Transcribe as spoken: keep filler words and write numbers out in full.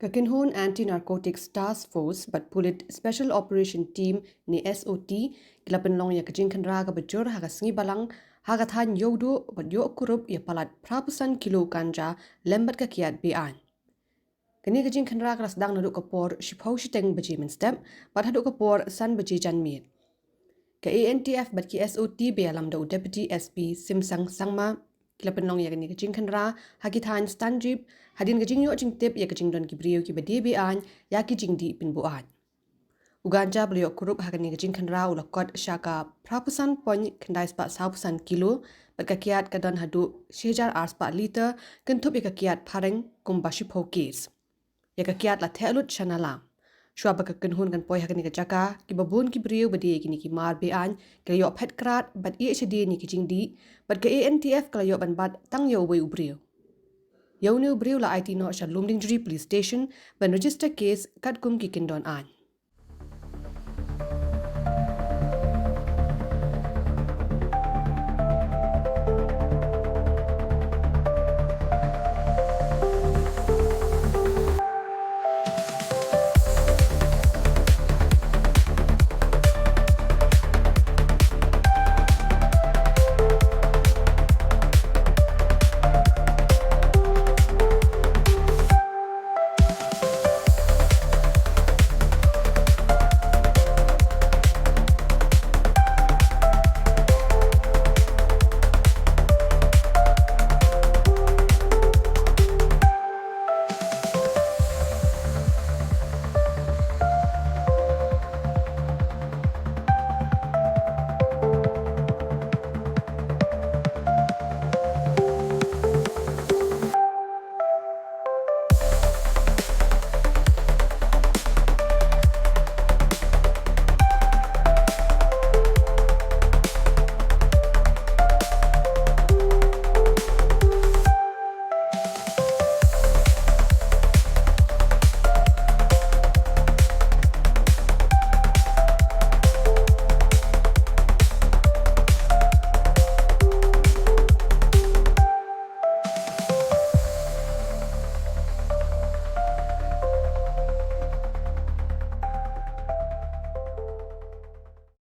Ka kynhun Anti-Narcotics Task Force bad pulit Special Operation Team ne SOT ki la pynlong ïa ka jingkhynra kaba jur ha ka sngi Balang ha ka thaiñ Ïewduh bad ïoh kurup ïa palat phra phew san kilo ganja lem bad ka kiad be-aiñ. Kane ka jingkhynra ka la sdang naduh ka por shiphew shiteng baje mynstep bad haduh ka por san baje janmiet. Ka ANTF bad ki SOT ba ïalam da u Deputy SP Simsang Sangma ki la pynlong ïa kane ka jingkhynra ha ki thaiñ Stanjip hadien ka jingïoh jingtip ïa ka jingdon ki briew kiba die be-aiñ ïa ki jingdih pynbuaid. U ganja ba la ïoh kurup ha kane ka jingkhynra u la kot sha ka phra phew san point khyndai spah saw phew san kilo bad ka kiad ka don haduh shi hajar ar spah litre, kynthup ïa ka kiad phareng kumba shiphew case. Ïa ka kiad la theh lut sha Nalam. Shuwa ba ka kynhun kan poi ha kane ka jaka, kiba bun ki briew ba die ïa kine ki mar be-aiñ ki la ïoh phet krad bad ïeh shadien ïa ki jingdih, bad ka ANTF ka la ïoh ban bat tang ïa uwei u briew. Ïa une u briew la aiti noh sha Lumdiengjri Police Station ban register case katkum ki kyndon aiñ.